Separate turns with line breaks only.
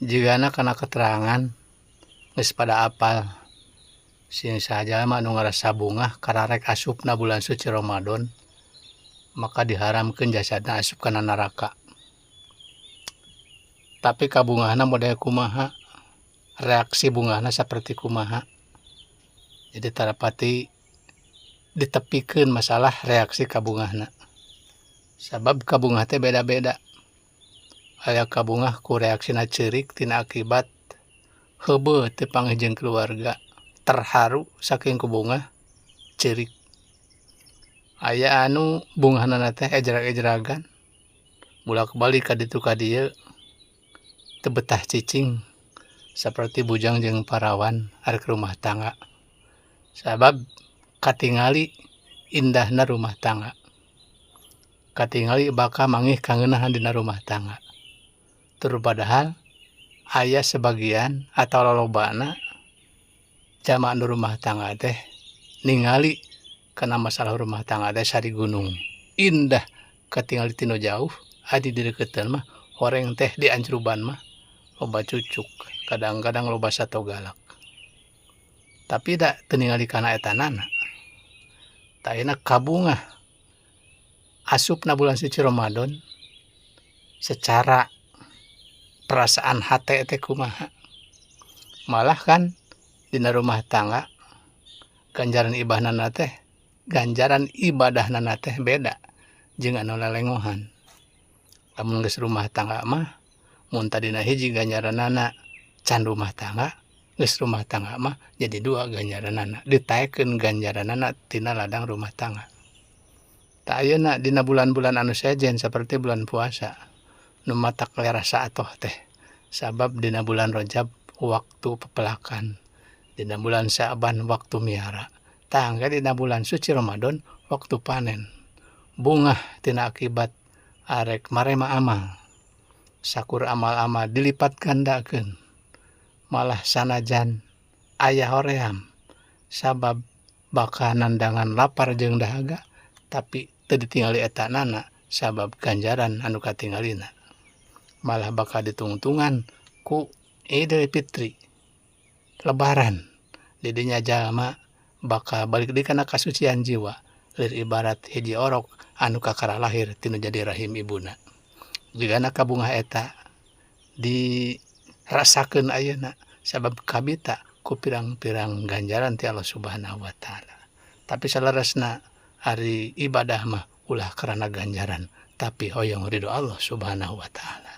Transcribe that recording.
Jigana kana keterangan geus pada apal sing saha jalma anu ngarasa bungah kararek asupna bulan suci Ramadan maka diharamkeun jasadna asup kana neraka. Tapi kabungahna model kumaha, reaksi bungahna saperti kumaha, jadi tara pati ditepikeun masalah reaksi kabungahna, sabab kabungah teh beda-beda. Aya kabungah ku reaksina ceurik tina akibat heubeut teu panggih jeung keluarga, terharu saking ku bungah ceurik. Aya anu bungahna teh ejrag-ejragan, bulak balik ka ditu ka dieu, teu betah cicing saperti bujang jeung parawan arek rumah tangga, sabab katingali indahna rumah tangga, katingali bakal manggih kangeunahan dina rumah tangga. Tur padahal aya sebagian atau lolobana jalma anu rumah tangga teh ningali kana masalah rumah tangga teh sari gunung indah katingali tinu jauh, adi dideukeutkeun mah horeng teh diancruban mah loba cucuk, kadang-kadang loba sato galak. Tapi da teu ningali kana etanana. Tah ayeuna kabungah asupna bulan suci Ramadan secara perasaan hate teh kumaha. Malah kan dina rumah tangga ganjaran ibadahna teh, ganjaran ibadahna teh beda jeung anu lelengohan. Lamun geus rumah tangga mah mun tadina hiji ganjaranana can rumah tangga, geus rumah tangga mah jadi dua ganjaranana, ditaekeun ganjaranana tina ladang rumah tangga. Tah ayeuna dina bulan-bulan anu sejen saperti bulan puasa nu matak rasa atoh teh, sabab dina bulan Rajab waktu pepelakan, dina bulan Sya'ban waktu miara, tah engke dina bulan suci Ramadan waktu panen. Bungah tina akibat arek marema amal, sakur amal-amal dilipat gandakeun, malah sanajan aya hoream sabab bakal nandangan lapar jeung dahaga, tapi teu ditingali etanana sabab ganjaran anu katingalina. Malah bakal ditungtungan ku Idul Fitri, Lebaran. Didinya jalma bakal balik deui kana kasucian jiwa, lir ibarat hiji orok anu kakara lahir tinu jadi rahim ibuna. Jigana kabungah eta dirasakeun ayeuna sabab kabita ku pirang-pirang ganjaran ti Allah Subhanahu wa taala. Tapi saleresna ari ibadah mah ulah karana ganjaran, tapi hoyong ridho Allah Subhanahu wa taala.